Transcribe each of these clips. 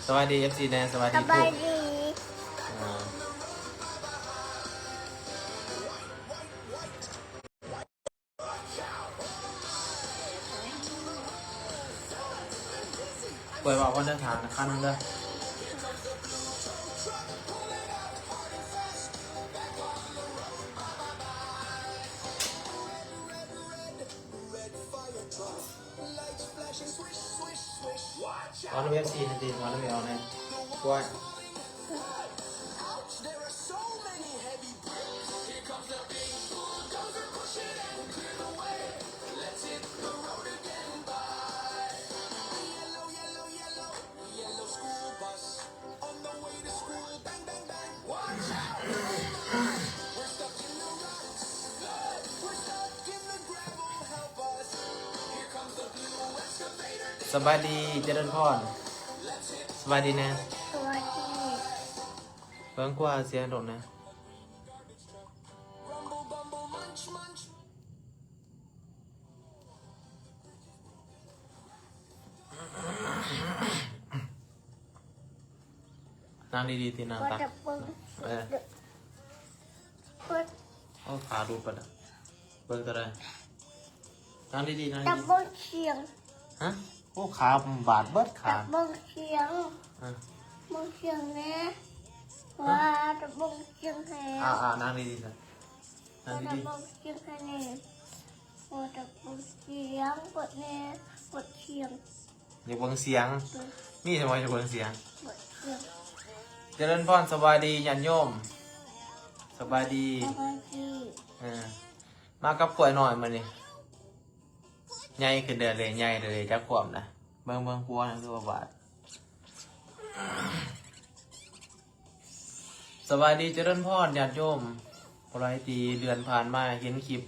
ສະບາຍດີ ເອັຟຊີ ແດ່ ສະບາຍດີ ສະບາຍດີ ທຸກ ອ່າ ເປີດເວົ້າກ່ອນເດີ ຖ້ານະ ຄັນເດີ. ເວົ້ານຳ ເອັຟຊີ ຫັ້ນຕິ ເວົ້ານຳແມ່ອອກແດ່. ໂອ້ຍ ສະບາຍດີ ຈະເລີນພອນ ສະບາຍດີແດ່ ສະບາຍດີ ເບິ່ງກວ່າສຽງດົນນະ. ນັ່ງດີໆ ຕິ ນັ່ງຕາ ເອີ ໂອ້ ຂາຫຼຸດໄປແລ້ວ ເບິ່ງຕົວໃດ ນັ່ງດີໆ ນັ່ງດີໆ ຕະເບິ່ງສຽງ ຮະ ໂອ້ ຂາບາດເບິດຂາ ຕະເບິ່ງສຽງ ເບິ່ງສຽງແດ່ ວ່າຕະເບິ່ງສຽງແດ່ ອ່າໆ ນັ່ງດີໆ ນັ່ງດີໆ ຕະເບິ່ງສຽງແດ່ ວ່າຕະເບິ່ງສຽງ ເບິ່ງແດ່ ເບິ່ງສຽງ ຢາກເບິ່ງສຽງ ເອີ ມີແຕ່ວ່າຢາກເບິ່ງສຽງ ເບິ່ງສຽງ ຈະເລີນພອນ ສະບາຍດີຍາດໂຍມ ສະບາຍດີ ສະບາຍດີ ເອີ ມາກັບກ້ວຍນ້ອຍມື້ນີ້ ໃຫຍ່ຂຶ້ນເລື້ອຍເລີຍ ໃຫຍ່ເລື້ອຍເລີຍ ຈັກຂວບນະ ເບິ່ງໆ ຫົວນະ ຄືວ່າບາດ. ສະບາຍດີ ຈະເລີນພອນ ຍາດໂຍມ ຜູ້ໃດທີ່ເລື່ອນຜ່ານມາເຫັນຄລິບ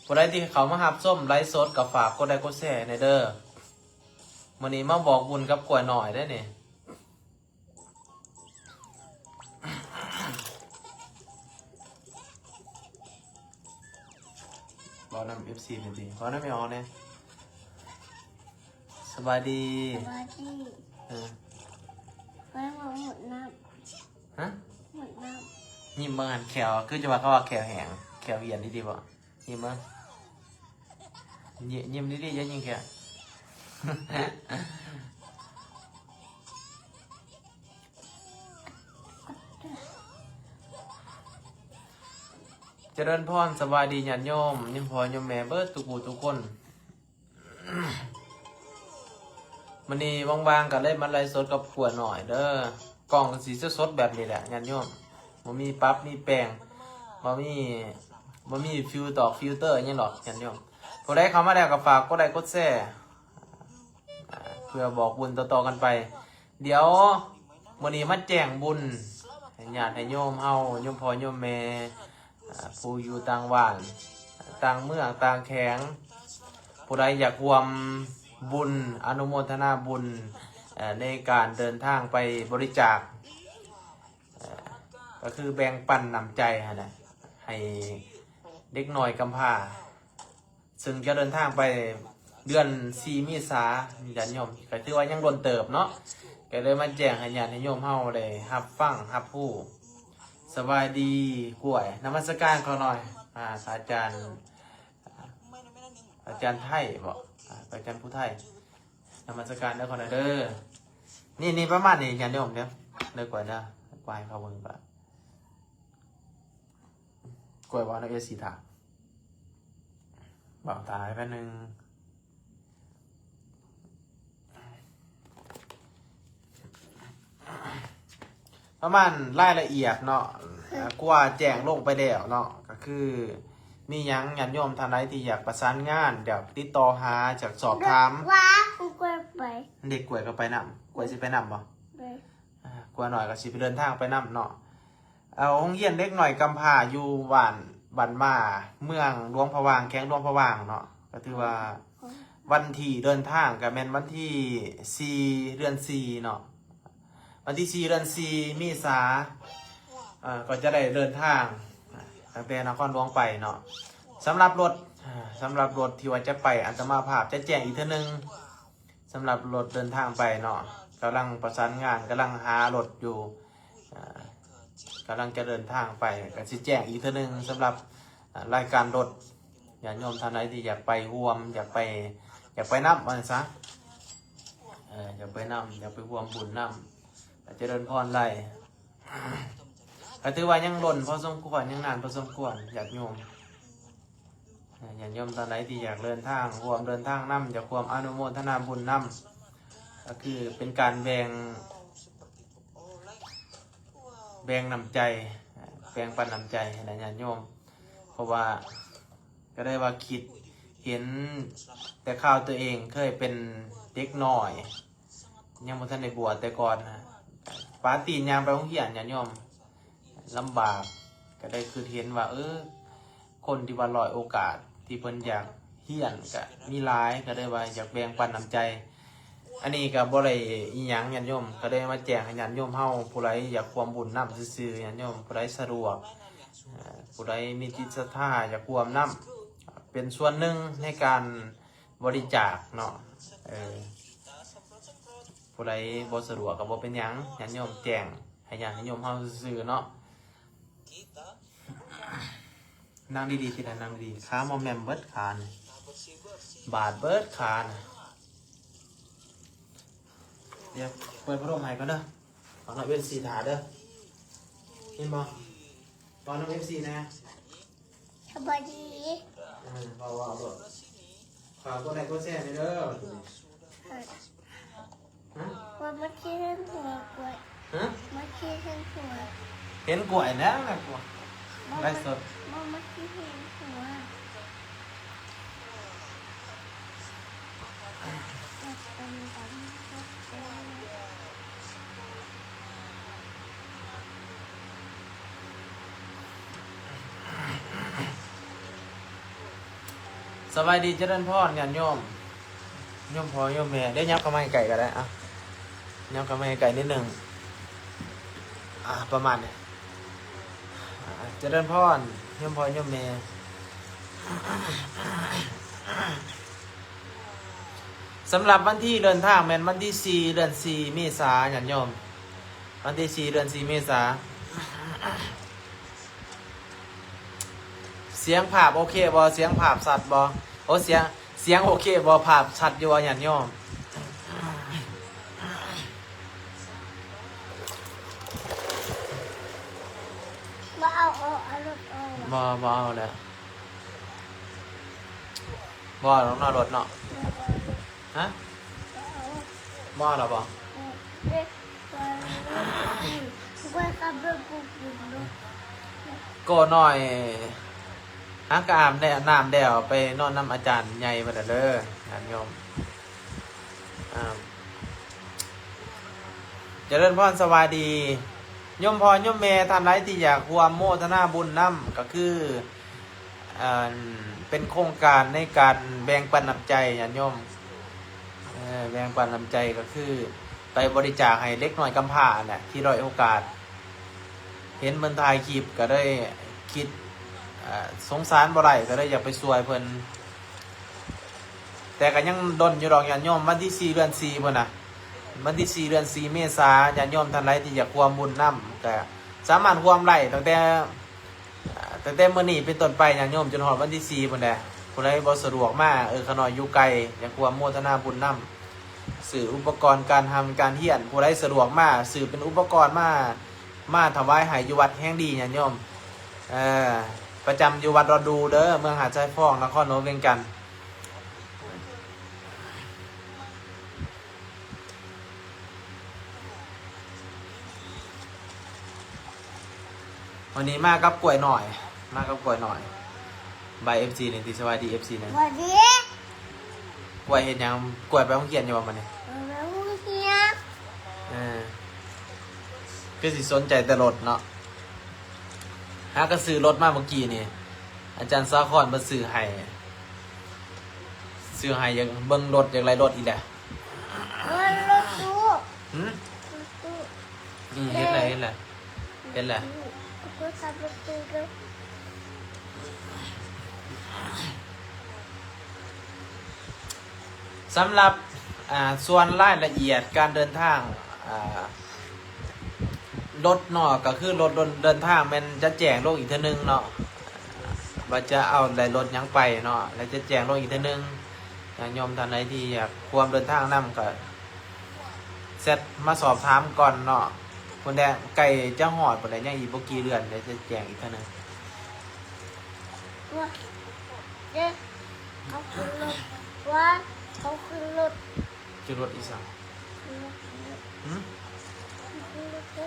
ຜູ້ໃດທີ່ເຂົ້າມາຮັບຊົມໄລສົດ ກໍຝາກກົດໄລກົດແຊແດ່ເດີ ມື້ນີ້ມາບອກບຸນກັບກ້ວຍນ້ອຍເດ້ນີ້. ເວົ້ານຳ ເອັຟຊີ ແດ່ຕິ ເວົ້ານຳແມ່ອອກແດ່ ສະບາຍດີ ສະບາຍດີ ເອີ ໄປໝົດນ້ຳ ຮະ ໝົດນ້ຳ ຍິ້ມເບິ່ງຫັ້ນ ແຂ້ວ ຄືຈະວ່າເຂົາວ່າແຂ້ວແຫ້ງ ແຂ້ວຫວຽນດີໆ ບໍ່? ຍິ້ມເບິ່ງ ຍິ ຍິ້ມດີໆ ຢ່າຍິງແຂ້ວ. ຈະເລີນພອນ ສະບາຍດີຍາດໂຍມ ໂຍມພໍ່ໂຍມແມ່ເບິດທຸກຜູ້ທຸກຄົນ. ມື້ນີ້ວ່າງໆ ກໍເລີຍມາໄລສົດກັບຂົວໜ້ອຍເດີ. ກ້ອງກໍຊິສົດໆ ແບບນີ້ແຫຼະຍາດໂຍມ, ບໍ່ມີປັບມີແປງ, ບໍ່ມີ ບໍ່ມີຟິວຕອກຟິວເຕີຫຍັງດອກຍາດໂຍມ. ຜູ້ໃດເຂົ້າມາແລ້ວກໍຝາກກົດໄລກົດແຊ ເພື່ອບອກບຸນຕໍ່ໆ ກັນໄປ. ດຽວມື້ນີ້ມາແຈ້ງບຸນໃຫ້ຍາດໃຫ້ໂຍມເຮົາ, ໂຍມພໍ່ໂຍມແມ່, ອາ ຜູ້ຢູ່ຕ່າງບ້ານ, ຕ່າງເມືອງ, ຕ່າງແຂວງ, ຜູ້ໃດຢາກຮ່ວມບຸນ, ອະນຸໂມທະນາບຸນ, ເອີ ໃນການເດີນທາງໄປບໍລິຈາກ, ເອີ ກໍຄືແບ່ງປັນນ້ຳໃຈຫັ້ນແຫຼະ ໃຫ້ເດັກນ້ອຍກຳພ້າ. ເຊິ່ງຈະເດີນທາງໄປເດືອນສີ່ເມສາ ຍາດໂຍມ, ກໍຖືວ່າຍັງດົນເຕີບເນາະ, ກໍເລີຍມາແຈ້ງໃຫ້ຍາດໃຫ້ໂຍມເຮົາໄດ້ຮັບຟັງຮັບຮູ້. ສະບາຍດີກ້ວຍ, ນະມັດສະການຂອງໜ້ອຍ ອາ ພະອາຈານ ອາ ພະອາຈານໄທບໍ? ອາ ພະອາຈານຜູ້ໄທ, ນະມັດສະການເດີຂອງໜ້ອຍເດີ. ນີ້ໆ ປະມານນີ້ຍາດໂຍມເດີ, ເດີກ້ວຍເດີ, ກ້ວຍໃຫ້ເຂົາເບິ່ງກ່ອນ. ກ້ວຍເວົ້ານຳເອັຟຊີຖ້າ, ເວົ້າຖ້າໃຫ້ແປັບໜຶ່ງ. ປະມານລາຍລະອຽດເນາະ, ເອີ ກວ່າແຈ້ງລົງໄປແລ້ວເນາະ, ກໍຄືມີຫຍັງຍາດໂຍມທ່ານໃດທີ່ຢາກປະສານງານ, ຢາກຕິດຕໍ່ຫາ, ຢາກສອບຖາມ. ເດັກກ້ວຍກໍໄປນຳ, ກ້ວຍຊິໄປນຳບໍ່? ອາ ກ້ວຍນ້ອຍກໍຊິໄປເດີນທາງໄປນຳເນາະ. ເອົາ ໂຮງຮຽນເດັກນ້ອຍກຳພ້າຢູ່ບ້ານ ບ້ານໝ້າ ເມືອງຫຼວງພະບາງ ແຂວງຫຼວງພະບາງເນາະ, ກໍຖືວ່າວັນທີເດີນທາງກໍແມ່ນວັນທີສີ່ ເດືອນສີ່ເນາະ, ວັນທີສີ່ ເດືອນສີ່ ເມສາ ເອີ ກໍຈະໄດ້ເດີນທາງ ອາ ຕັ້ງແຕ່ນະຄອນຫຼວງໄປເນາະ. ສຳລັບລົດ ອາ ສຳລັບລົດທີ່ວ່າຈະໄປອາດຕະມາພາບຈະແຈ້ງອີກເທື່ອໜຶ່ງ. ສຳລັບລົດເດີນທາງໄປເນາະ, ກຳລັງປະສານງານ ກຳລັງຫາລົດຢູ່ ອ່າ ກຳລັງຈະເດີນທາງໄປ ກໍຊິແຈ້ງອີກເທື່ອໜຶ່ງສຳລັບ ອ່າ ລາຍການລົດ. ຍາດໂຍມທ່ານໃດທີ່ຢາກໄປຮ່ວມ ຢາກໄປ ຢາກໄປນຳວ່າຊັ້ນຊະ ເອີ ຢາກໄປນຳ ຢາກໄປຮ່ວມບຸນນຳ ກໍຈະເລີນພອນໄດ້. ກໍຖືວ່າຍັງດົນພໍສົມຄວນ ຍັງນານພໍສົມຄວນ ຍາດໂຍມ. ຍາດໂຍມທ່ານໃດທີ່ຢາກເດີນທາງ ຮ່ວມເດີນທາງນຳ ຢາກຮ່ວມອະນຸໂມທະນາບຸນນຳ ກໍຄືເປັນການແບ່ງ ແບ່ງນ້ຳໃຈ ແບ່ງປັນນ້ຳໃຈໃຫ້ນະຍາດໂຍມ. ເພາະວ່າກໍໄດ້ວ່າຄິດເຫັນແຕ່ຄາວຕົວເອງເຄີຍເປັນເດັກນ້ອຍ ຍັງບໍ່ທັນໄດ້ບວດແຕ່ກ່ອນນະ ປາຕີນຍ່າງໄປໂຮງຮຽນ ຍາດໂຍມ ລຳບາກ. ກໍໄດ້ຄິດເຫັນວ່າ ເອີ ຄົນທີ່ວ່າດ້ອຍໂອກາດ ທີ່ເພິ່ນຢາກຮຽນກໍມີຫຼາຍ ກໍໄດ້ວ່າຢາກແບ່ງປັນນ້ຳໃຈ. ອັນນີ້ກໍບໍ່ໄດ້ອີ່ຫຍັງ ຍາດໂຍມ ກໍໄດ້ມາແຈ້ງໃຫ້ຍາດໂຍມເຮົາ ຜູ້ໃດຢາກຮ່ວມບຸນນຳຊື່ໆ ຍາດໂຍມ ຜູ້ໃດສະດວກ ເອີ ຜູ້ໃດມີຈິດສັດທາຢາກຮ່ວມນຳ ເປັນສ່ວນໜຶ່ງໃນການ ບໍລິຈາກເນາະ ເອີ ຜູ້ໃດບໍ່ສະດວກກໍບໍ່ເປັນຫຍັງ ຍາດໂຍມແຈ້ງໃຫ້ຍາດໂຍມເຮົາຊື່ໆເນາະ. ນັ່ງດີໆ ທີ່ນັ້ນ ນັ່ງດີໆ ຂາມໍ່ແມ່ມເບິດຂານີ້ ບາດເບິດຂານະ. ດຽວເປີດພັດລົມໃຫ້ກ່ອນເດີ ເອົານຳເອັຟຊີຖ້າເດີ ເຫັນບໍ່? ເວົ້ານຳເອັຟຊີແດ່. ສະບາຍດີ ເອີ ເວົ້າ ເວົ້າໂລດ ຝາກກົດໄລກົດແຊແດ່ເດີ. ຮະ? ວ່າມັນຊິເຫັນຫົວກວຍ ຮະ? ມັນຊິເຫັນຫົວ ເຫັນກວຍແລ້ວນະ ກວຍ ບໍ່ ໄລຟ໌ສົດ ມັນ ບໍ່ ມັນຊິເຫັນຫົວ. ສະບາຍດີ ຈະເລີນພອນ ຍາດໂຍມ ໂຍມພໍ່ໂຍມແມ່ ດຽວຫຍັບເຂົ້າມາໃກ້ໆກໍໄດ້ ອ່ະ ຫຍັບເຂົ້າມາໃກ້ໆນິດໜຶ່ງ ອ່າ ປະມານນີ້ ອ່າ ຈະເລີນພອນ ໂຍມພໍ່ໂຍມແມ່. ສຳລັບວັນທີເດີນທາງແມ່ນວັນທີສີ່ ເດືອນສີ່ ເມສາ ຍາດໂຍມ ວັນທີສີ່ ເດືອນສີ່ ເມສາ. ສຽງພາບໂອເຄບໍ່? ສຽງພາບຊັດບໍ່? ໂອ ສຽງ ສຽງໂອເຄບໍ່? ພາບຊັດຢູ່ບໍ່ຍາດໂຍມ? ບໍ່ເອົາ ເອົາ ເອົາລົດອອກ ບໍ່ ບໍ່ເອົາແລ້ວ ບໍ່ເອົາລົດເນາະ ລົດເນາະ. ຮະ? ບໍ່ເອົາແລ້ວບໍ່? ໂກນ້ອຍ ຫາກະອາບແລ້ວ ນ້ຳແລ້ວ ໄປນອນນຳອາຈານໃຫຍ່ເພິ່ນເດີ ຍາດໂຍມ. ອ່າ ຈະເລີນພອນ ສະບາຍດີ ໂຍມພໍ່ໂຍມແມ່ທ່ານໃດທີ່ຢາກຮ່ວມໂມທະນາບຸນນຳ ກໍຄື ອັນ ເປັນໂຄງການໃນການແບ່ງປັນນ້ຳໃຈຍາດໂຍມ ເອີ ແບ່ງປັນນ້ຳໃຈກໍຄືໄປບໍລິຈາກໃຫ້ເດັກນ້ອຍກຳພ້າຫັ້ນແຫຼະ ທີ່ດ້ອຍໂອກາດ ເຫັນເພິ່ນຖ່າຍຄລິບກໍເລີຍຄິດ ເອີ ສົງສານບໍ່ໄດ້ ກໍເລີຍຢາກໄປຊ່ວຍເພິ່ນ ແຕ່ກໍຍັງດົນຢູ່ດອກຍາດໂຍມ ວັນທີສີ່ ເດືອນສີ່ ພຸ້ນນະ ວັນທີສີ່ ເດືອນສີ່ ເມສາ ຍາດໂຍມທ່ານໃດທີ່ຢາກຮ່ວມບຸນນຳ ກໍສາມາດຮ່ວມໄດ້ຕັ້ງແຕ່ ຕັ້ງແຕ່ມື້ນີ້ເປັນຕົ້ນໄປ ຍາດໂຍມ ຈົນຮອດວັນທີສີ່ພຸ້ນແຫຼະ. ຜູ້ໃດບໍ່ສະດວກມາ ເອີ ຂະນ້ອຍຢູ່ໄກ ຢາກຮ່ວມໂມທະນາບຸນນຳ ຊື້ອຸປະກອນການຮ່ຳການຮຽນ ຜູ້ໃດສະດວກມາ ຊື້ເປັນອຸປະກອນມາ ມາຖວາຍໃຫ້ຢູ່ວັດແຫ່ງດີ ຍາດໂຍມ ເອີ ປະຈຳຢູ່ວັດດອນດູເດີ ເມືອງຫາດຊາຍຟອງ ນະຄອນຫຼວງວຽງຈັນ. ວັນນີ້ມາກັບກ້ວຍນ້ອຍ ມາກັບກ້ວຍນ້ອຍ ບາຍເອັຟຊີນີ້ຕິ ສະບາຍດີເອັຟຊີນີ້ ສະບາຍດີ. ກ້ວຍເຮັດຫຍັງ? ກ້ວຍໄປໂຮງຮຽນຢູ່ບໍ່ມື້ນີ້? ໄປໂຮງຮຽນ. ເອີ ຄືຊິສົນໃຈແຕ່ລົດເນາະ ຫາກໍຊື້ລົດມາເມື່ອກີ້ນີ້ ອາຈານສາຄອນເພິ່ນຊື້ໃຫ້ ຊື້ໃຫ້ ຢາກເບິ່ງລົດ ຢາກໄລ່ລົດອີກແຫຼະ. ເອີ ລົດຕູ້ ຫື? ລົດຕູ້ ອືມ ເຫັນແລ້ວ ເຫັນແລ້ວ ເຫັນແລ້ວ. ສຳລັບ ອ່າ ສ່ວນລາຍລະອຽດການເດີນທາງ ອ່າ ລົດເນາະ ກໍຄືລົດເດີນທາງແມ່ນຈະແຈ້ງລົງອີກເທື່ອໜຶ່ງເນາະ ວ່າຈະເອົາໄດ້ລົດຫຍັງໄປເນາະ ແລ້ວຈະແຈ້ງລົງອີກເທື່ອໜຶ່ງ. ຍາດໂຍມທ່ານໃດທີ່ຢາກຮ່ວມເດີນທາງນຳ ກໍແຊັດມາສອບຖາມກ່ອນເນາະ. ພຸ້ນແຫຼະ ໃກ້ຈະຮອດພຸ້ນແຫຼະ ຍັງອີກບໍ່ກີ່ເດືອນ ແລ້ວຈະແຈ້ງອີກເທື່ອໜຶ່ງ. ວ່າ ເດ້ ເຂົາຂຶ້ນລົດ ວ່າ ເຂົາຂຶ້ນລົດ. ຈະລົດອີ່ຫຍັງ? ຂຶ້ນລົດ ຂຶ້ນລົດ ຫື? ຂຶ້ນລົດ ເດ້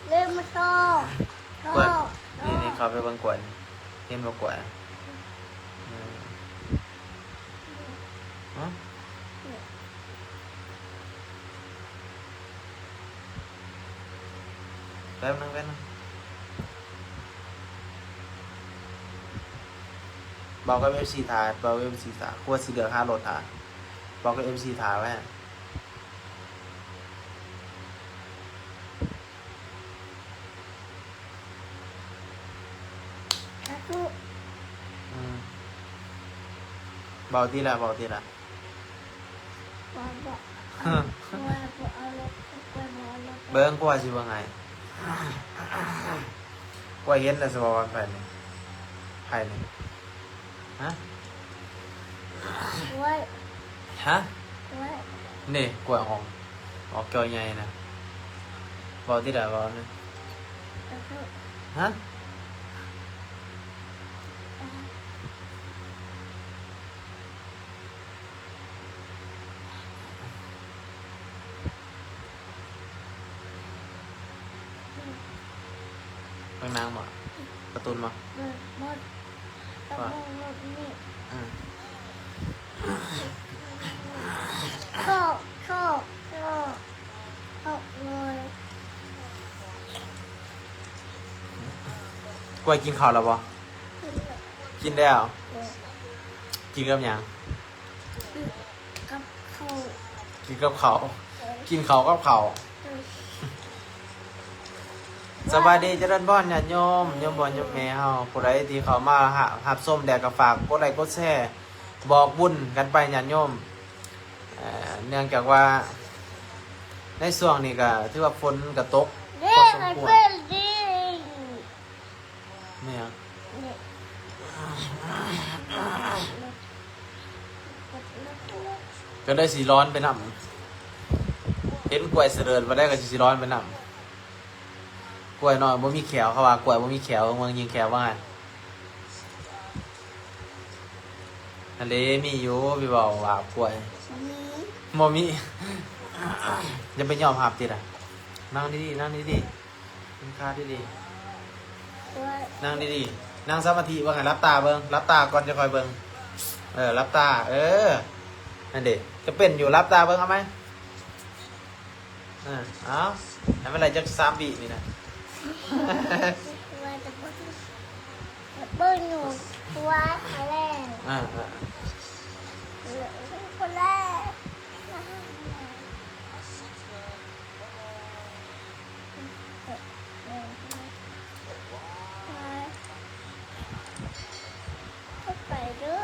ເດ້ ມາຊອກ ຊອກ ນີ້ ນີ້ ເຂົ້າໄປເບິ່ງກວດ ເຫັນບໍ່ກວດ? ຮະ? ແປັບໜຶ່ງ ແປັບໜຶ່ງ ບອກກັບເອັຟຊີຖ້າ ບອກເອັຟຊີຖ້າ ກວ່າຊິເລືອກຫາລົດຖ້າ ບອກກັບເອັຟຊີຖ້າໄວ້. ສາທຸ ອືມ ເວົ້າຕິລະ ເວົ້າຕິລະ. ວ່າບໍ່ ວ່າບໍ່ເອົາລົດ ວ່າບໍ່ເອົາລົດ ເບິ່ງ ກວ່າຊິວ່າໄງ ກວ່າເຫັນແລ້ວຊິວ່າໃຜນີ້ ໃຜນີ້ ຮະ? ໂອ້ຍ ຮະ? ໂອ້ຍ ນີ້ ກວ່າອອກ ອອກຈໍໃຫຍ່ນະ ເວົ້າຕິລະ ເວົ້ານະ ສາທຸ ຮະ? ເບິ່ງໜັງບໍ່? ກາຕູນບໍ່? ເບິ່ງ ເບິ່ງ ເບິ່ງ ເບິ່ງນີ້ ອືມ ຊອກ ຊອກ ຊອກ ຊອກເລີຍ. ກ້ວຍກິນເຂົ້າແລ້ວບໍ່? ກິນແລ້ວ ເອີ ກິນກັບຫຍັງ? ກັບເຂົ້າ ກິນກັບເຂົ້າ ເອີ ກິນເຂົ້າກັບເຂົ້າ ເອີ ສະບາຍດີ ຈະເລີນພອນ ຍາດໂຍມ ໂຍມພໍ່ໂຍມແມ່ເຮົາ ຜູ້ໃດທີ່ເຂົ້າມາຮັບ ຮັບຊົມແລ້ວກໍຝາກກົດໄລກົດແຊ ບອກບຸນກັນໄປ ຍາດໂຍມ. ເອີ ເນື່ອງຈາກວ່າໃນຊ່ວງນີ້ກໍຖືວ່າຝົນກໍຕົກພໍສົມຄວນ. ແມ່ນຫຍັງ? ນີ້ ກໍເລີຍຊິຮ້ອນໄປນຳ ເຫັນກ້ວຍສະເຫຼີດວ່າໄດ້ກໍຊິຮ້ອນໄປນຳ. ກ້ວຍນ້ອຍບໍ່ມີແຂ້ວ ເຂົາວ່າກ້ວຍບໍ່ມີແຂ້ວ ເບິ່ງຍິງແຂ້ວວ່າ. ອັນເດ ມີຢູ່ ໄປເວົ້າວ່າກ້ວຍ ບໍ່ມີ ບໍ່ມີ. ຢ່າໄປຍອມຮັບຕິລະ ນັ່ງດີໆ ນັ່ງດີໆ. ນັ່ງຄາດີໆ ໂອ້ຍ ນັ່ງດີໆ ນັ່ງສະມາທິເບິ່ງ ໃຫ້ຫຼັບຕາເບິ່ງ ຫຼັບຕາກ່ອນຈະຄ່ອຍເບິ່ງ ເອີ ຫຼັບຕາ ເອີ ນັ້ນເດ ຈະເປັນຢູ່ ຫຼັບຕາເບິ່ງ ເອົາໃໝ່ ເອີ ເອົາ ໃຫ້ມັນໄດ້ຈັກສາມວິນີ້ນະ ວ່າຈະເບິ່ງ ເບິ່ງຢູ່ ວ່າແລ້ວ ເອີ ເອີ ເບິ່ງແລ້ວ. ໄປເດີ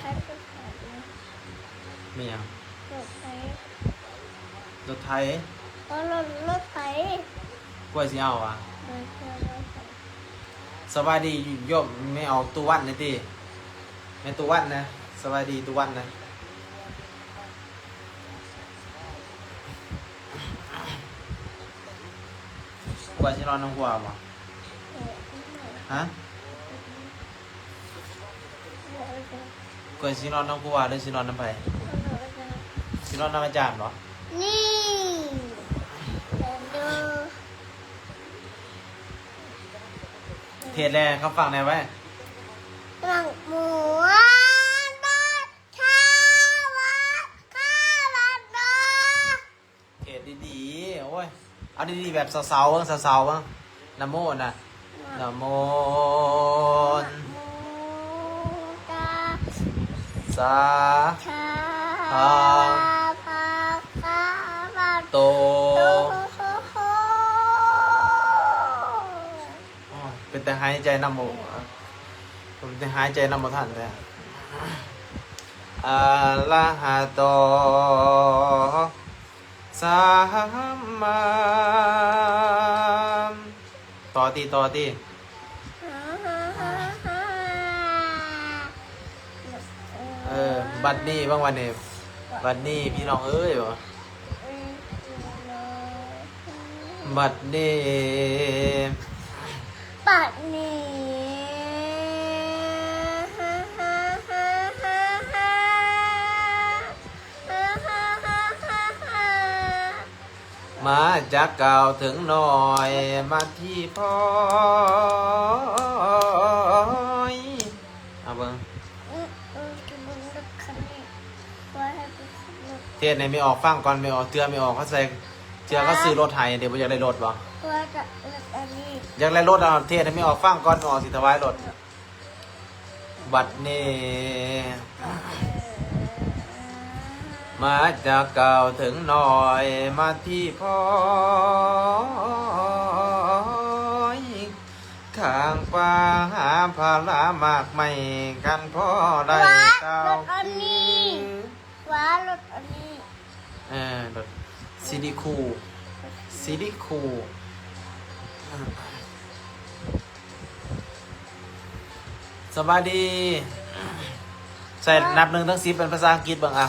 ໄປເດີ ແມ່ນຫຍັງ? ລົດໄຖ ລົດໄຖ ເອົາລົດ ລົດໄຖ ກ້ວຍຊິເອົາຫວາ? ສະບາຍດີໂຍມ ແມ່ອອກ ຕູວັນນະຕິ ແມ່ຕູວັນນະ ສະບາຍດີຕູວັນນະ. ກວາຊິນອນນຳກວາບໍ່? ຮະ? ກວາຊິນອນນຳກວາ ຫຼືຊິນອນນຳໃຜ? ຊິນອນນຳອາຈານບໍ່? ນີ້ ເທດແດ່ ຄຳຟັງແດ່ໄວ້ ໝາກມ່ວງ ເທດດີໆ ໂອ້ຍ ເອົາດີໆ ແບບເສົ້າໆ ເບິ່ງ ເສົ້າໆ ເບິ່ງ ນະໂມນະ ນະໂມ ສາ ພະ ໂຕ ໂຕ ໂອ້ ແຕ່ຫາຍໃຈນຳບໍ່ ແຕ່ຫາຍໃຈນຳບໍ່ທັນແທ້. ອະລະຫະໂຕ ສຳມາ ຕໍ່ຕິ ຕໍ່ຕິ. ເອີ ບັດນີ້ ເບິ່ງບັດນີ້ ບັດນີ້ ພີ່ນ້ອງເອີຍ ບັດນີ້ ບັດນີ້ ມາຈາກກ່າວເຖິງໜ້ອຍ ມາທີ່ພອຍ ເອົາເບິ່ງ ເທດໃຫ້ແມ່ອອກຟັງກ່ອນ ແມ່ອອກ ເທື່ອແມ່ອອກເຂົາໃສ່ ເທື່ອເຂົາຊື້ລົດໃຫ້ເດ ບໍ່ຢາກໄດ້ລົດບໍ່? ຢາກໄດ້ລົດ ເອົາ ເທດໃຫ້ແມ່ອອກຟັງກ່ອນ ແມ່ອອກຊິຖວາຍລົດ. ບັດນີ້ ມາຈາກກ່າວເຖິງໜ້ອຍ ມາທີ່ພອຍ ຂ້າງປ່າຫາຜາລາໝາກໄມ້ ຄັນພໍໄດ້ກ່າວຄື ວ່າລົດອັນນີ້ ເອີ ລົດຊິລິຄູ ຊິລິຄູ ສະບາຍດີ ໃສ່ ຮະ ນັບໜຶ່ງເຖິງສິບເປັນພາສາອັງກິດເບິ່ງ ອ່ະ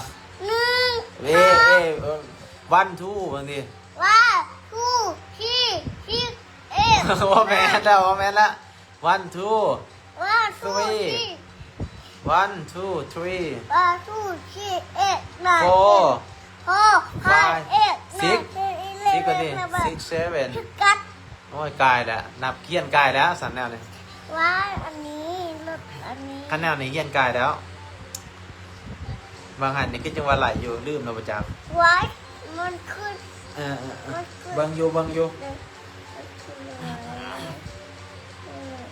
ໜຶ່ງ ເອ ເອ ວັນ ທູ ເບິ່ງຕິ ວັນ ທູ ທີ ຊິກ ເອັດ ບໍ່ແມ່ນແລ້ວ ບໍ່ແມ່ນລະ ວັນ ທູ ວັນ ທູ ທີ ວັນ ທູ ທຣີ ວັນ ທູ ທີ ເອັດ ໄນ ໂຟ ໂຟ ໄຟ ໄຟ ເອັດ ໄນ ຊິກ ເອັດ ເອເລເວັນ ຊິກ ເອັດ ເອັດ ເອັດ ເອັດ ເອັດ ເອັດ ເອັດ ໂອ້ຍ ກາຍແລ້ວ ນັບ ຂຽນກາຍແລ້ວ ຊັ້ນແນວນີ້ ວ່າອັນນີ້ ລົດອັນນີ້ ຄັນແນວນີ້ຂຽນກາຍແລ້ວ ບາງຫັ້ນນີ້ຄືຈັ່ງວ່າໄຫຼຢູ່ ລືມແລ້ວບໍ່ຈັກ ໄວ້ ມັນຂຶ້ນ ເອີ ເອີ ເອີ ມັນຂຶ້ນ ເບິ່ງຢູ່ ເບິ່ງຢູ່ ເອີ ມັນຂຶ້ນ ເອີ ອືມ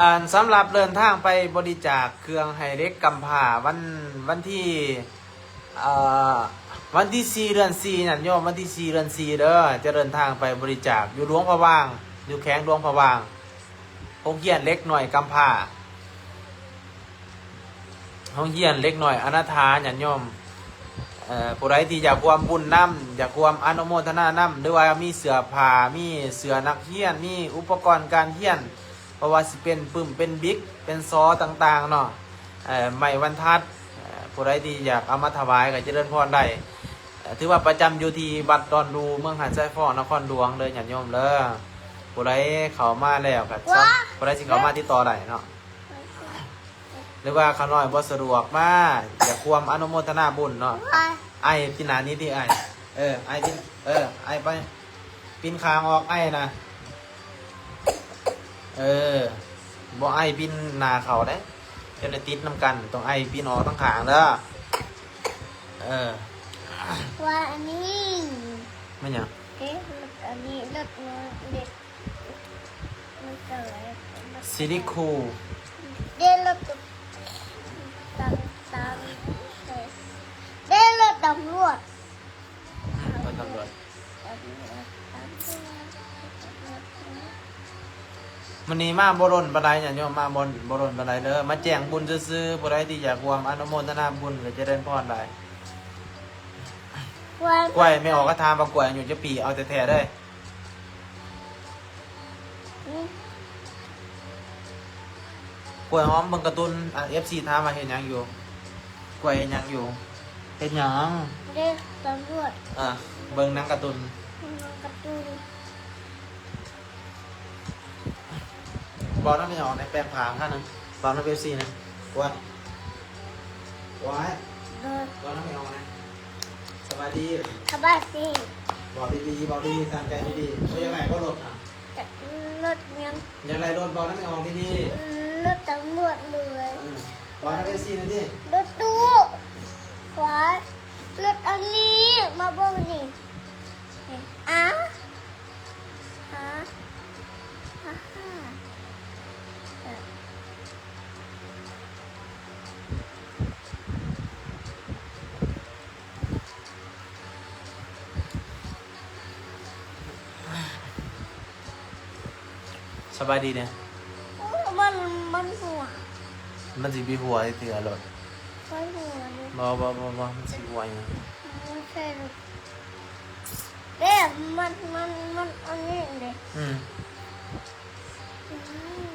ອັນ ສຳລັບເດີນທາງໄປບໍລິຈາກເຄື່ອງໃຫ້ເດັກກຳພ້າ ວັນ ວັນທີ ເອີ ວັນທີສີ່ ເດືອນສີ່ ຍາດໂຍມ ວັນທີສີ່ ເດືອນສີ່ ເດີ ຈະເດີນທາງໄປບໍລິຈາກຢູ່ຫຼວງພະບາງ ຢູ່ແຂວງຫຼວງພະບາງ ໂຮງຮຽນເດັກນ້ອຍກຳພ້າ ໂຮງຮຽນເດັກນ້ອຍອະນາຖາ ຍາດໂຍມ ເອີ ຜູ້ໃດທີ່ຢາກຮ່ວມບຸນນຳ ຢາກຮ່ວມອະນຸໂມທະນານຳ ຫຼືວ່າມີເສື້ອຜ້າ ມີເສື້ອນັກຮຽນ ມີອຸປະກອນການຮຽນ ບໍ່ວ່າຊິເປັນປຶ້ມ ເປັນບິກ ເປັນສໍຕ່າງໆເນາະ ເອີ ໄມ້ບັນທັດ ເອີ ຜູ້ໃດທີ່ຢາກເອົາມາຖວາຍກໍຈະເລີນພອນໄດ້ ເອີ ຖືວ່າປະຈຳຢູ່ທີ່ວັດດອນດູ ເມືອງຫາດຊາຍຟອງ ນະຄອນຫຼວງເດີ ຍາດໂຍມເດີ ຜູ້ໃດເຂົ້າມາແລ້ວກໍ ຜູ້ໃດຊິເຂົ້າມາຕິດຕໍ່ໄດ້ເນາະ ຫຼືວ່າຂ້ານ້ອຍບໍ່ສະດວກມາ ຢາກຮ່ວມອະນຸໂມທະນາບຸນເນາະ ອ້າຍປີນໜ້ານີ້ຕິ ອ້າຍ ເອີ ອ້າຍປີນ ເອີ ອ້າຍໄປ ປິ່ນຂ້າງອອກ ອ້າຍນະ ເອີ ບໍ່ອ້າຍປິ່ນໜ້າເຂົ້າເດ້ ຈະໄດ້ຕິດນຳກັນ ຕ້ອງອ້າຍປິ່ນອອກທາງຂ້າງເດີ ເອີ ວ່າອັນນີ້ ແມ່ນຫຍັງ? ເດ້ ລົດອັນນີ້ ລົດນ້ອຍເດັກ ມັນເກີດ ຊິລິຄູ ເດ້ ລົດຕຳ ຕຳ ເດ້ ລົດຕຳຫຼວດ ອືມ ລົດຕຳຫຼວດ ຕຳຫຼວດ ຕຳຫຼວດ ຕຳຫຼວດ ມື້ນີ້ມາບໍ່ດົນປານໃດ ຍາດໂຍມ ມາບໍ່ ບໍ່ດົນປານໃດເດີ ມາແຈ້ງບຸນຊື່ໆ ຜູ້ໃດທີ່ຢາກຮ່ວມອະນຸໂມທະນາບຸນກໍຈະເລີນພອນໄດ້ ກ້ວຍ ກ້ວຍ ແມ່ອອກກໍຖາມວ່າກ້ວຍອາຍຸຈັກປີ ເອົາແທ້ໆເດີ. ອືມ ກ້ວຍຫອມເບິ່ງກາຕູນ ອ່າ ເອັຟຊີຖາມວ່າເຮັດຫຍັງຢູ່ ກ້ວຍເຮັດຫຍັງຢູ່ ເຮັດຫຍັງ ເດ້ຕຳຫຼວດ ອ່າ ເບິ່ງໜັງກາຕູນ ເບິ່ງໜັງກາຕູນ ເວົ້ານຳແມ່ອອກແດ່ ແປງຜ້າຂ້າງໜຶ່ງ ເວົ້ານຳເອັຟຊີແດ່ ກ້ວຍ ກ້ວຍ ເອີ ເວົ້ານຳແມ່ອອກແດ່ ສະບາຍດີ ສະບາຍດີ ເວົ້າດີໆ ເວົ້າດີໆ ຕັ້ງໃຈດີໆ ບໍ່ຢາກໄດ້ບໍ່ລົດນະ ລົດຫຍັງ ຢາກໄດ້ລົດ ເວົ້ານຳແມ່ອອກດີໆ ລົດຕຳຫຼວດເລີຍ ເອີ ເວົ້ານຳເອັຟຊີແດ່ຕິ ລົດຕູ້ ຂວາ ລົດອັນນີ້ ມາເບິ່ງນີ້ ອາ ອາ ອາ ອາ. ສະບາຍດີແດ່. ໂອ້ ມັນ ມັນຫົວ ມັນຊິໄປຫົວໃສ່ເທື່ອໂລດ. ມັນຫົວເດ້. ບໍ່ ບໍ່ ບໍ່ ບໍ່ ມັນຊິຫົວຫຍັງ? ມັນໃສ່ ເດ້ ມັນ ມັນ ມັນອັນນີ້ເດ້. ອືມ ອືມ ອືມ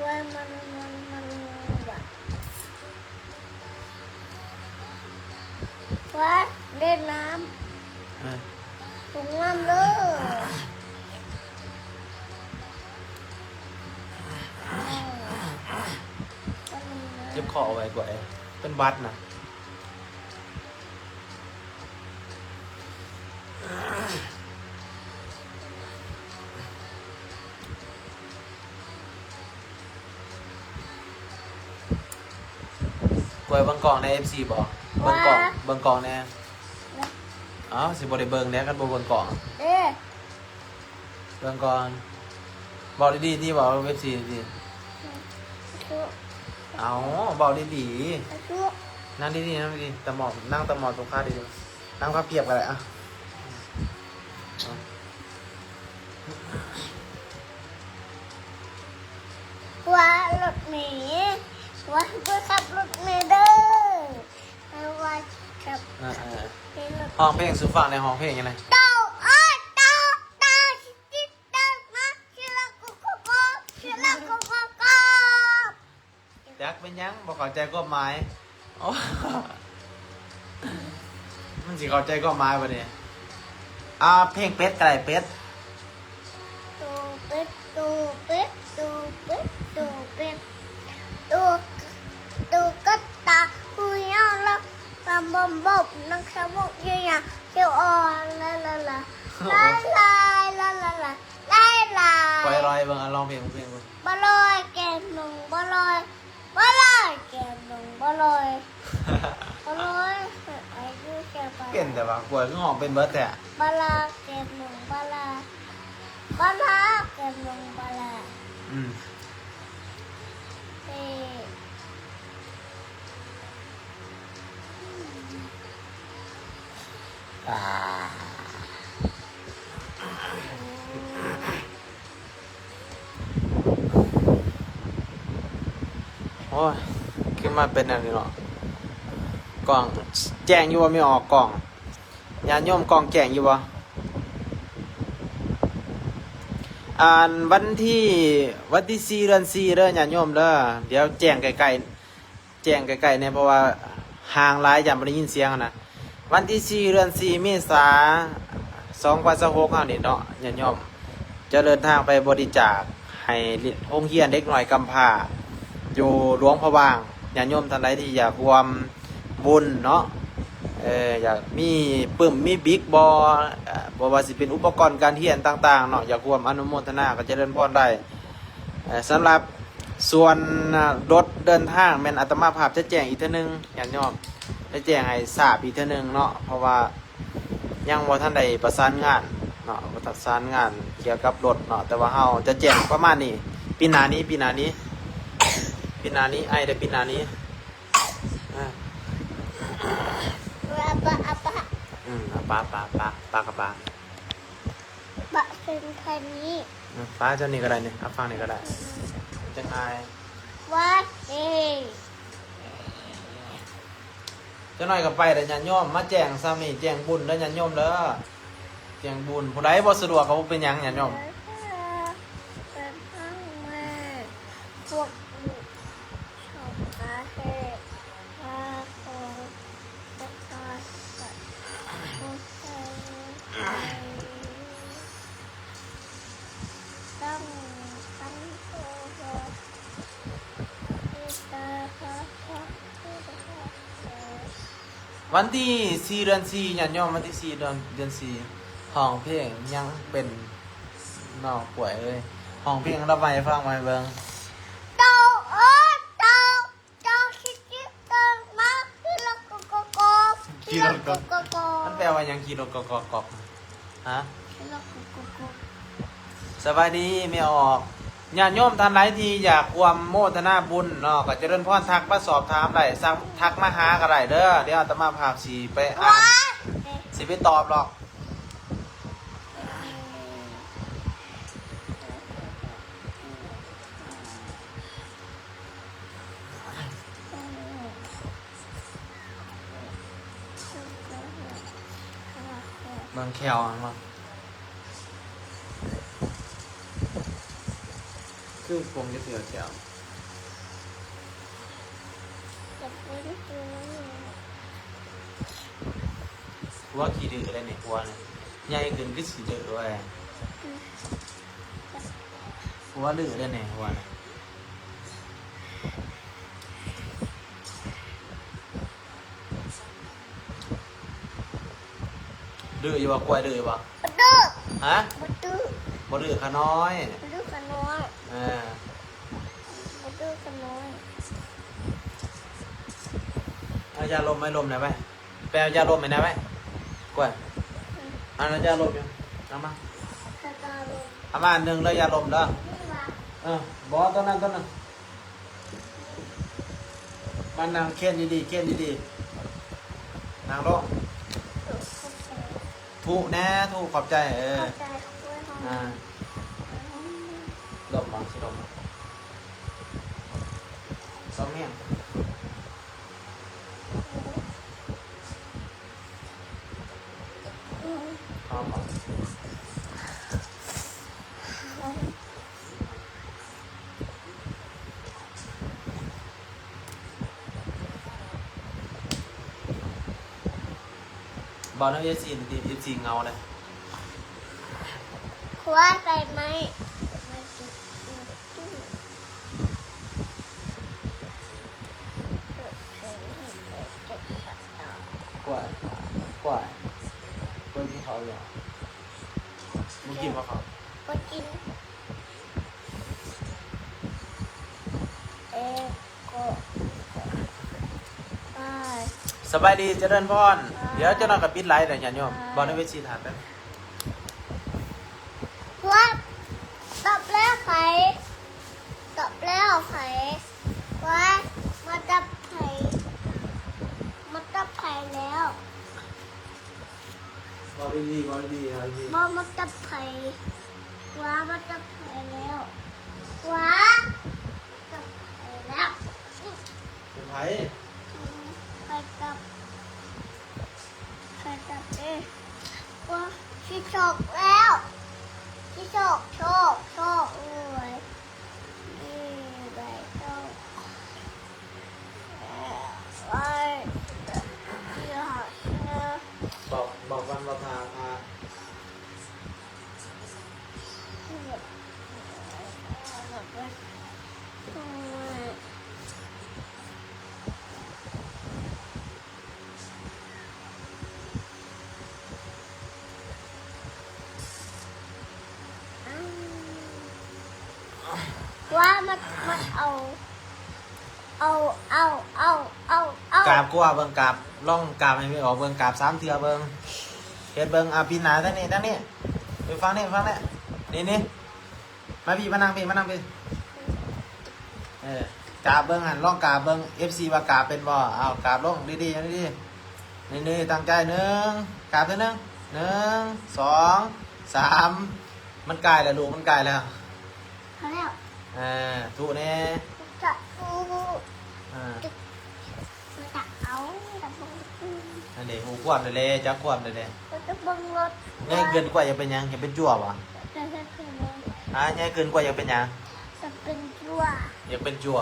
ວ່າມັນ ມັນ ມັນ ມັນວ່າ ວ່າເລ່ນນ້ຳ ເອີ ລົງນ້ຳເລີຍ. ເຈັບຄໍເອົາໄວ້ກ່ອນ ເປັນຫວັດນະ. ກວຍເບິ່ງກ້ອງແດ່ ເອັຟຊີ ບໍ່ ເບິ່ງກ້ອງ ວ່າ ເບິ່ງກ້ອງແດ່. ເອົ້າ ຊິບໍ່ໄດ້ເບິ່ງແດ່ ຄັນບໍ່ເບິ່ງກ້ອງ. ເອີ ເບິ່ງກ່ອນ ເວົ້າດີໆຕິ ເວົ້າກັບເອັຟຊີດີໆ. ເອົ້າ ເວົ້າດີໆ ນັ່ງດີໆ ນັ່ງດີໆ ຕະໝອບ ນັ່ງຕະໝອບຕົງຂາດີໆ ນັ່ງພັບພຽບກໍໄດ້. ອະ ວ່າລົດເມ ວ່າໄປຂັບລົດເມເດີ ວ່າຂັບ ເອີ ເອີ ເປັນລົດ ຮ້ອງເພງສູ່ຟັງແດ່. ຮ້ອງເພງຫຍັງນະ? ໂຕ ໂອ ໂຕ ໂຕ ຊິຕິດ ໂຕ ມາ ຊິລະ ໂກ ໂກ ໂກ ຊິລະ ໂກ ໂກ ໂກ. ຈັກເປັນຫຍັງ ບໍ່ເຂົ້າໃຈຄວາມໝາຍ. ໂອ້ ມັນຊິເຂົ້າໃຈຄວາມໝາຍບໍ່ນີ້? ອ່າ ເພງເປັດກໍໄດ້ ເປັດ. ໂຕເປັດ ໂຕເປັດ ໂຕເປັດ ໂຕເປັດ ໂຕ ໂຕກະຕາ ຫູຍາວລະ ບຳບອມບອມ ນັກສະບົກຍາວໆ ເຊວອອນ ລາລາລາ ລາລາ ລາລາລາ ລາລາ. ປ່ອຍລອຍເບິ່ງ ອ່ະ ຮ້ອງເພງ ເພງເບິ່ງ. ບໍ່ລອຍແກ້ມນົງ ບໍ່ລອຍ ບໍ່ລອຍແກ້ມນົງ ບໍ່ລອຍ ບໍ່ລອຍ ອາຍຸສະບາຍ. ເປັນແຕ່ວ່າ ກວຍຄືຮ້ອງເປັນເບິດແທ້. ບໍ່ລອຍແກ້ມນົງ ບໍ່ລອຍ ບໍ່ລອຍແກ້ມນົງ ບໍ່ລອຍ. ອືມ ເອີ ອ່າ. ໂອ້ຍ ຂຶ້ນມາເປັນແນວນີ້ເນາະ. ກ້ອງແຈ້ງຢູ່ບໍ່? ມີອອກກ້ອງ ຍາດໂຍມ ກ້ອງແຈ້ງຢູ່ບໍ່? ອ່ານ ວັນທີ ວັນທີສີ່ ເດືອນສີ່ເດີ ຍາດໂຍມເດີ. ດຽວແຈ້ງໃກ້ໆ ແຈ້ງໃກ້ໆແດ່ ເພາະວ່າຫ່າງຫຼາຍ ຢ້ານບໍ່ໄດ້ຍິນສຽງຫັ້ນນະ. ວັນທີສີ່ ເດືອນສີ່ ເມສາ ສອງພັນຊາວຫົກ ເຮົານີ້ເນາະ ຍາດໂຍມ ຈະເດີນທາງໄປບໍລິຈາກໃຫ້ໂຮງຮຽນເດັກນ້ອຍກຳພ້າຢູ່ຫຼວງພະບາງ. ຍາດໂຍມທ່ານໃດທີ່ຢາກຮ່ວມບຸນເນາະ ເອີ ຢາກມີປຶ້ມມີບິກບໍ່ ເອີ ບໍ່ວ່າຊິເປັນອຸປະກອນການຮຽນຕ່າງໆເນາະ ຢາກຮ່ວມອະນຸໂມທະນາ ກໍຈະເລີນພອນໄດ້. ເອີ ສຳລັບສ່ວນລົດເດີນທາງ ແມ່ນອາດຕະມາພາບຈະແຈ້ງອີກເທື່ອໜຶ່ງ ຍາດໂຍມ ຈະແຈ້ງໃຫ້ຊາບອີກເທື່ອໜຶ່ງເນາະ ເພາະວ່າຍັງບໍ່ທັນໄດ້ປະສານງານເນາະ ປະສານງານກ່ຽວກັບລົດເນາະ. ແຕ່ວ່າເຮົາຈະແຈ້ງປະມານນີ້ ປີໜ້ານີ້ ປີໜ້ານີ້ ປີໜ້ານີ້ ອ້າຍເດີ ປີໜ້ານີ້. ອາ ອາປາ ອາປາ ອືມ ອາປາ ປາ ປາ ປາກະປາ. ປະເສັ້ນທາງນີ້ ອືມ ປະເຈົ້ານີ້ກໍໄດ້ນີ້ ເອົາຝັ່ງນີ້ກໍໄດ້ ອືມ ຈັ່ງງ່າຍ. ວ່າເອ ຈັກໜ້ອຍກໍໄປແລ້ວຍາດໂຍມ. ມາແຈ້ງຊ່ຳນີ້ ແຈ້ງບຸນເດີຍາດໂຍມເດີ ແຈ້ງບຸນ. ຜູ້ໃດບໍ່ສະດວກກໍບໍ່ເປັນຫຍັງຍາດໂຍມ. ເດີ ເດີນທາງມາ ພວກລູກ ວັນທີສີ່ ເດືອນສີ່ ຍາດໂຍມ ວັນທີສີ່ ເດືອນ ເດືອນສີ່ ຮ້ອງເພງຍັງເປັນ ນ້ອງກວຍເອີຍ ຮ້ອງເພງລະໄວໃຫ້ຟັງ ມາໃຫ້ເບິ່ງ. ໂຕ ໂອ ໂຕ ໂຕ ຄິດ ຄິດ ເຕີນ ມາ ຂີ່ລົດກອກກອກກອກ ຂີ່ລົດກອກກອກກອກ. ມັນແປວ່າຫຍັງ ຂີ່ລົດກອກກອກກອກ? ຮະ? ສະບາຍດີແມ່ອອກ. ຍາດໂຍມທ່ານໃດທີ່ຢາກຮ່ວມໂມທະນາບຸນເນາະ ກໍຈະເລີນພອນ ທັກມາສອບຖາມໄດ້ ທັກມາຫາກໍໄດ້ເດີ. ດຽວອາດຕະມາພາບຊິໄປອ່ານ ຊິໄປຕອບດອກ. ເບິ່ງແຂ້ວຫັ້ນບໍ່? ຄືປົງຈັກເທື່ອແຂ້ວ. ແຕ່ເບິ່ງຕົວນັ້ນ ຜົວຂີ້ດື້ແລ້ວນີ້ ຜົວນີ້ ໃຫຍ່ຂຶ້ນຄືຊິດື້ເວີຍ. ອືມ ຜົວດື້ແລ້ວນີ້ ຜົວນີ້. ດື້ຢູ່ບໍ່? ຄວາຍດື້ຢູ່ບໍ່? ບໍ່ດື້. ຮະ? ບໍ່ດື້. ບໍ່ດື້ຂະນ້ອຍ. ບໍ່ດື້ຂະນ້ອຍ. ເອີ ບໍ່ດື້ຂະນ້ອຍ. ເອົາຢາລົມໄວ້ ລົມແດ່ໄວ້. ໄປເອົາຢາລົມໃຫ້ແດ່ໄວ້. ກວຍ ອືມ ອັນນັ້ນຢາລົມຢູ່ ເອົາມາ. ຢາລົມ ເອົາມາອັນໜຶ່ງເດີ ຢາລົມເດີ. ນີ້ຫວາ? ເອີ ບໍ່ ຕົວນັ້ນ ຕົວນັ້ນ. ມານັ່ງຄຽນດີໆ ຄຽນດີໆ ນັ່ງລົງ. ທຸແດ່ ທຸ ຂອບໃຈ. ເອີ ຂອບໃຈ ຂອບໃຈ. ອ່າ ລົມບໍ່? ຊິລົມບໍ່? ສອງແຮງ. ເວົ້ານຳເອັຟຊີ ເອັຟຊີເຫງົາເດ້. ຄວາຍໄຟໄໝ້. ກວາຍ ກວາຍ ເບິ່ງທີ່ເຂົາຢູ່. ບໍ່ກິນບໍ່ເຂົາ? ບໍ່ກິນ. ເອ ກໍ ສະບາຍດີ ຈະເລີນພອນ. ດຽວຈັກໜ້ອຍກໍປິດໄລແລ້ວ ຍາດໂຍມ. ບອກໃນເວທີຖາມແປັບ. ວ່າ ຕອບແລ້ວໃຜ? ຕອບແລ້ວໃຜ? ວ່າ ມາຕອບໃຜ? ມາຕອບໃຜແລ້ວ? ເວົ້າດີໆ ເວົ້າດີໆ ເວົ້າດີໆ. ວ່າ ມາຕອບໃຜ? ວ່າ ມາຕອບໃຜແລ້ວ? ວ່າ ມາຕອບໃຜແລ້ວ? ເປັນໃຜ? ອືມ ໃຜຕອບ? ໃຜຕອບເອງ? ວ່າ ຊິໂຊກແລ້ວ ຊິໂຊກ ໂຊກ ໂຊກເອີຍ. ນີ້ໃບເຈົ້າ ເອີ ໄວ້ ຊິຫາເຊື່ອ. ບອກ ບອກມັນວ່າ ພາ ພາ. ວ່າມັນ ມັນເອົາ ເອົາ ເອົາ ເອົາ ເອົາ ເອົາ ກາບກວ່າເບິ່ງ ກາບ ລອງກາບໃຫ້ແມ່ອອກເບິ່ງ ກາບສາມເທື່ອເບິ່ງ ເຮັດເບິ່ງ. ອ່າ ປີນໜ້າທາງນີ້ ທາງນີ້ ໄປຝັ່ງນີ້ ຝັ່ງນີ້ ນີ້ ນີ້ ມາພີ້ ມານັ່ງພີ້ ມານັ່ງພີ້. ເອີ ກາບເບິ່ງຫັ້ນ ລອງກາບເບິ່ງ ເອັຟຊີວ່າກາບເປັນບໍ່. ເອົາ ກາບລົງດີໆ ດີໆ ນີ້ໆ ຕັ້ງໃຈ ໜຶ່ງ ກາບເທື່ອໜຶ່ງ ໜຶ່ງ ສອງ ສາມ. ມັນກາຍແລ້ວລູກ ມັນກາຍແລ້ວ ເອົາແລ້ວ. ເອີ ທຸແດ່ ຈະທຸ ເອີ ຈະເອົາ ຈະເບິ່ງ ອັນນີ້ ຮູ້ຄວາມແລ້ວແຫຼະ ຈັກຄວາມແລ້ວແຫຼະ. ຈະເບິ່ງລົດ ໃຫຍ່ເກີນກວ່າຢາກເປັນຫຍັງ? ຢາກເປັນຈົວບໍ່? ຮະ? ໃຫຍ່ເກີນກວ່າຢາກເປັນຫຍັງ? ຢາກເປັນຈົວ ຢາກເປັນຈົວ.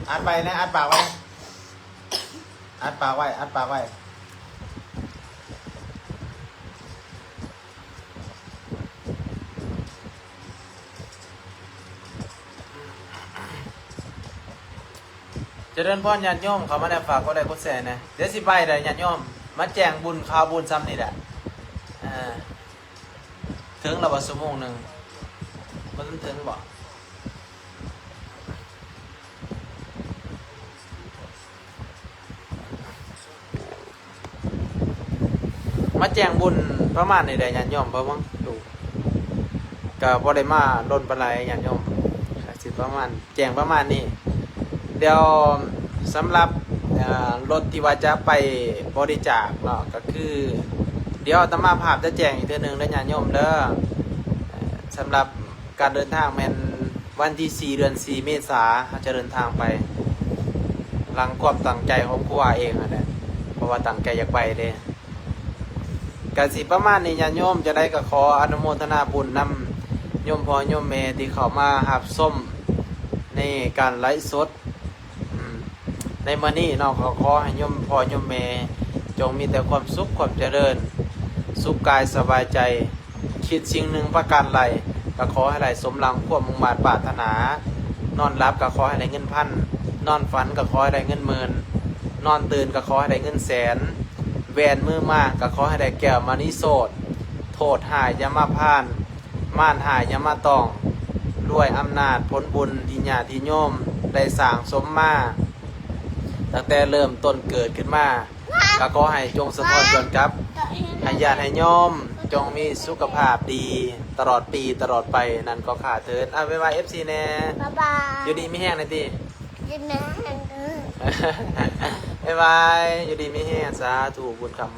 ອັດໄວ້ແດ່ ອັດປາກໄວ້ ອັດປາກໄວ້ ອັດປາກໄວ້. ຈະເລີນພອນຍາດໂຍມ ເຂົ້າມາແລ້ວຝາກກົດໄລກົດແຊແດ່. ດຽວຊິໄປແລ້ວຍາດໂຍມ ມາແຈ້ງບຸນຂ່າວບຸນຊ່ຳນີ້ແຫຼະ. ເອີ ເຖິງແລ້ວບໍ່? ຊົ່ວໂມງໜຶ່ງ ບໍ່ທັນເຖິງບໍ່? ມາແຈ້ງບຸນປະມານນີ້ແຫຼະຍາດໂຍມ ເບິ່ງດູ ກະບໍ່ໄດ້ມາດົນປານໃດຍາດໂຍມ ກະຊິປະມານ ແຈ້ງປະມານນີ້. ດຽວສຳລັບ ເອີ ລົດທີ່ວ່າຈະໄປບໍລິຈາກເນາະ ກະຄື ດຽວອາດຕະມາພາບຈະແຈ້ງອີກເທື່ອໜຶ່ງເດີຍາດໂຍມເດີ. ສຳລັບ ການເດີນທາງແມ່ນວັນທີສີ່ ເດືອນສີ່ ເມສາ ເຮົາຈະເດີນທາງໄປ ຫຼັງຄວາມຕັ້ງໃຈຂອງຄູບາເອງຫັ້ນແຫຼະ ເພາະວ່າຕັ້ງໃຈຢາກໄປເດ້. ກະຊິປະມານນີ້ຍາດໂຍມ, ຈັ່ງໃດກໍຂໍອະນຸໂມທະນາບຸນນຳໂຍມພໍ່ໂຍມແມ່ທີ່ເຂົ້າມາຮັບຊົມໃນການໄລຟ໌ສົດ ອືມ ໃນມື້ນີ້ເນາະ ກໍຂໍໃຫ້ໂຍມພໍ່ໂຍມແມ່ຈົ່ງມີແຕ່ຄວາມສຸກຄວາມຈະເລີນ ສຸກກາຍສະບາຍໃຈ, ຄິດສິ່ງໜຶ່ງປະການໃດ ກໍຂໍໃຫ້ໄດ້ສົມດັ່ງຄວາມມຸ່ງມາດປາດຖະໜາ, ນອນຫຼັບກໍຂໍໃຫ້ໄດ້ເງິນພັນ, ນອນຝັນກໍຂໍໃຫ້ໄດ້ເງິນໝື່ນ, ນອນຕື່ນກໍຂໍໃຫ້ໄດ້ເງິນແສນ, ແວ່ນມືມາກໍຂໍໃຫ້ໄດ້ແກ້ວມະນີໂສດ, ໂທດຮ້າຍຢ່າມາຜ່ານ, ມານຮ້າຍຢ່າມາຕ້ອງ, ດ້ວຍອຳນາດຜົນບຸນທີ່ຍາດທີ່ໂຍມໄດ້ສ້າງສົມມາ ຕັ້ງແຕ່ເລີ່ມຕົ້ນເກີດຂຶ້ນມາ, ກໍຂໍໃຫ້ຈົ່ງສະທ້ອນຈວນກັບໃຫ້ຍາດໃຫ້ໂຍມຈົ່ງມີສຸຂະພາບດີຕະຫຼອດປີຕະຫຼອດໄປ, ນັ້ນກໍຂ້າເທີນ. ອາ ບາຍບາຍເອັຟຊີແດ່. ບາຍບາຍ. ຢູ່ດີມີແຮງແດ່ຕິ. ຢູ່ດີມີແຮງເດີ. ບາຍບາຍ. ຢູ່ດີມີແຮງ. ສາທຸ. ບຸນຄຳ